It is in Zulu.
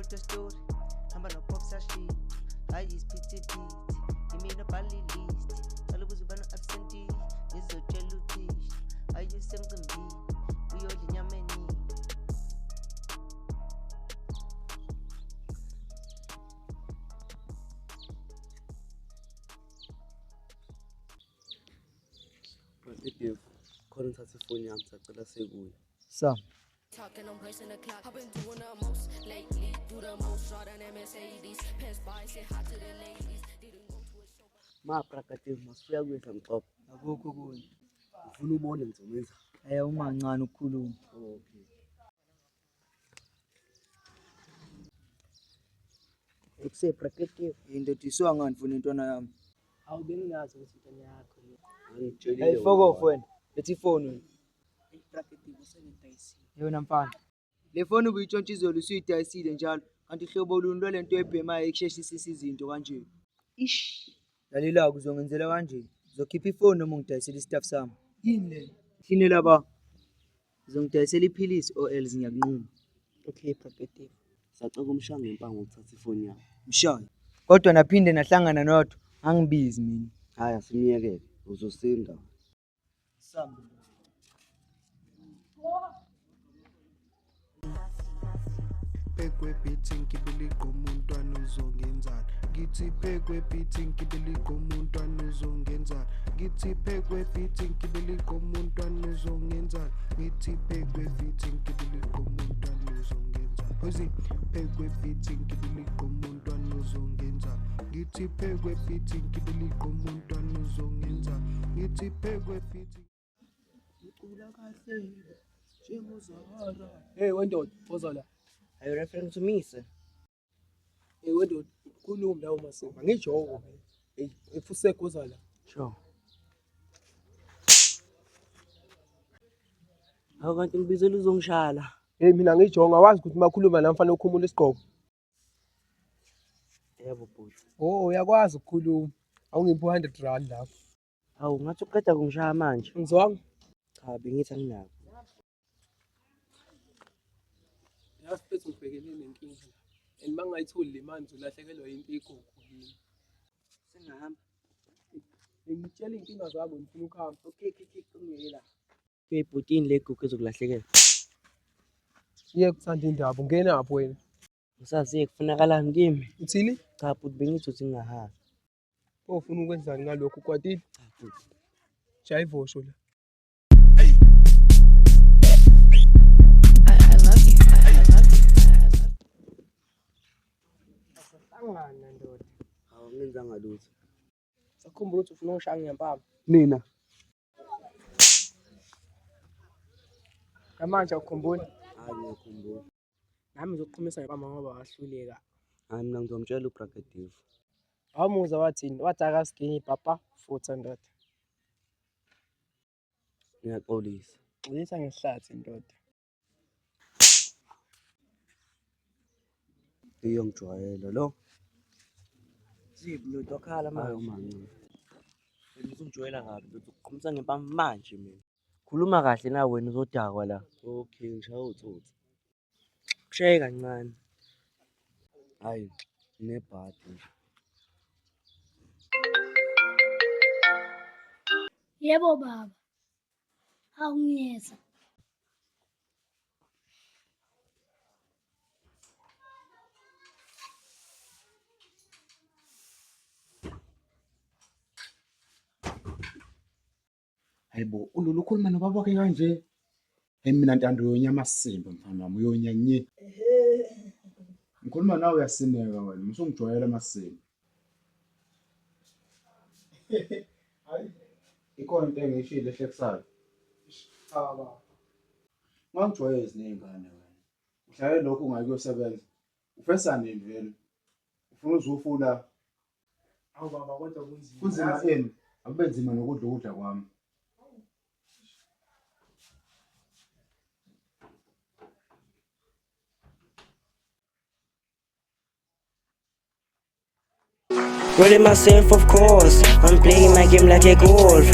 Kodwa story hamba no-pops ashit. Hayi isiphithiphithi, yimina obhala i-list. Cela ukuze uba no-absentee, ngizotshela uthisha. Hayi usemcimbini, uyodla inyama eningi. Brother, khona ngithathe ifoni yami sacela sekuye. Sam. Talking, I'm racing the clock. I've been doing the most lately. Do the most, shot an M-S-A-Ds. Pass by, say hi to the ladies. Didn't go to a show. Ma brakadevu masifika kuye samxoxa. Akukho okunye. Ngifuna ubone ngizomenza. Eh uma kancane ukukhuluma. Okay. Ekuse brakadevu. Indoda isuka ngani funa intwana yami? Awu bengingazi ukuthi intwana yakho le. Angitshelile. Hey fuck off wena. Letha ifoni wena. Brakadevu sengidayisile. Yona mfana. Le foni ubuyitshontsha izolo usuyidayisile njalo. Kanti hlobo luni lwalento ebhemayo ekusheshisisa izinto kanje? Ish. Lalela-ke uzongenzela kanje. Uzokhipha ifoni noma ungidayisele istaff sami. Yini le? Yini laba? Uzongidayisela iphilisi or else ngiyakunquma. Okay brakadevu. Sacela umshaya ngempango ukuthatha ifoni yami. Mshaye. Kodwa naphinde nahlangana nodwa, angibizi mina. Hhayi asimyekele, uzosinda. Sambe. Phekwe beat ngibili umntwana uzongenzani, ngithi phekwe beat ngibili umntwana uzongenzani, ngithi phekwe beat ngibili umntwana uzongenzani, ngithi phekwe beat ngibili umntwana uzongenzani, hozi phekwe beat ngibili umntwana uzongenzani, ngithi phekwe beat ngibili umntwana uzongenzani, ngithi phekwe beat. Ucula kahle njengoZahara. Hey wendoda, woza la. Are you referring to me, sir? Hey wendoda, khuluma lawo masimba. Ngijongo mina. Hey, efusek woza la. Sure. Hawu kanti ngibizela uzongishala. Hey mina ngijongo awazi ukuthi makhuluma nami fanele ukhumule isigqoko. Yebo bhuti. Oh, uyakwazi ukukhuluma. Awungiphi 100 rand lapho. Hawu ngathi uqeda kungishaya manje. Ngizwanga. Cha bengithi anginako. Yazi mfethu ngibhekene nenkinga la. And mangayitholi le mali ngizolahlekelwa into eyigogo kimi. Sengahamba. Ngitshela iy'nkinga zabo ngifuna ukuhamba. Okay, okay, okay, ungiyekela. Bhuti yini le gugu ezokulahlekela? Iye kuthanda indaba, ungenaphi wena? Ngisaziye kufunakalani kimi? Uthini? Cha bhuti bengithi uthi ngingahamba. Ufuna ukwenzani ngalokho ukwatile? Cha bhuti. Shaya ivosho la. I love you. I love you. I love you. Asahlangana ndoda. Hawu angenzanga lutho. Sakhumbula ukuthi ufuna ungishaya ngempama. Mina Namanje awukhumbuli? Hayi ngiyakhumbula. Nami ngizokuqhumisa ngempama ngoba wahluleka. Hayi mina ngizomtshela uBrakadevu. Wamuza wathini? Wathi akasiginyi papa futha ndoda. Ngiyaxolisa. Xolisa ngehlathi ndoda. Iyongijwayela lo. Ziphi ndoda wakhala Hayi manje. umancane. Wena uzongijwayela kabi ndoda ukuqhumisa ngempama manje mina. Khuluma kahle na wena uzodakwa la. Okay, ngishaya utsotsi. Kushaye kancane. Hayi nginebhadi nje. Yebo baba. Hawu ngiyeza. Hayibo, ululu ukhuluma nobaba wakhe kanje. Hey mina Ntando uyonya amasimba mfana wami, uyonya nye. Ngikhuluma nawe uyasineka wena, usungijwayela amasimba. Hayi, ikhona into engiyishilo ehlekisayo. Cha baba. Ungangijwayezi ney'ngane wena. Uhlale lokhu ungayi kuyosebenza. Ufesa nini vele? Ufuna uzufula Hawu baba kodwa kunzima. kunzima ini? Akube nzima nokudla ukudla kwami. Rolling myself, of course. I'm playing my game like a golf.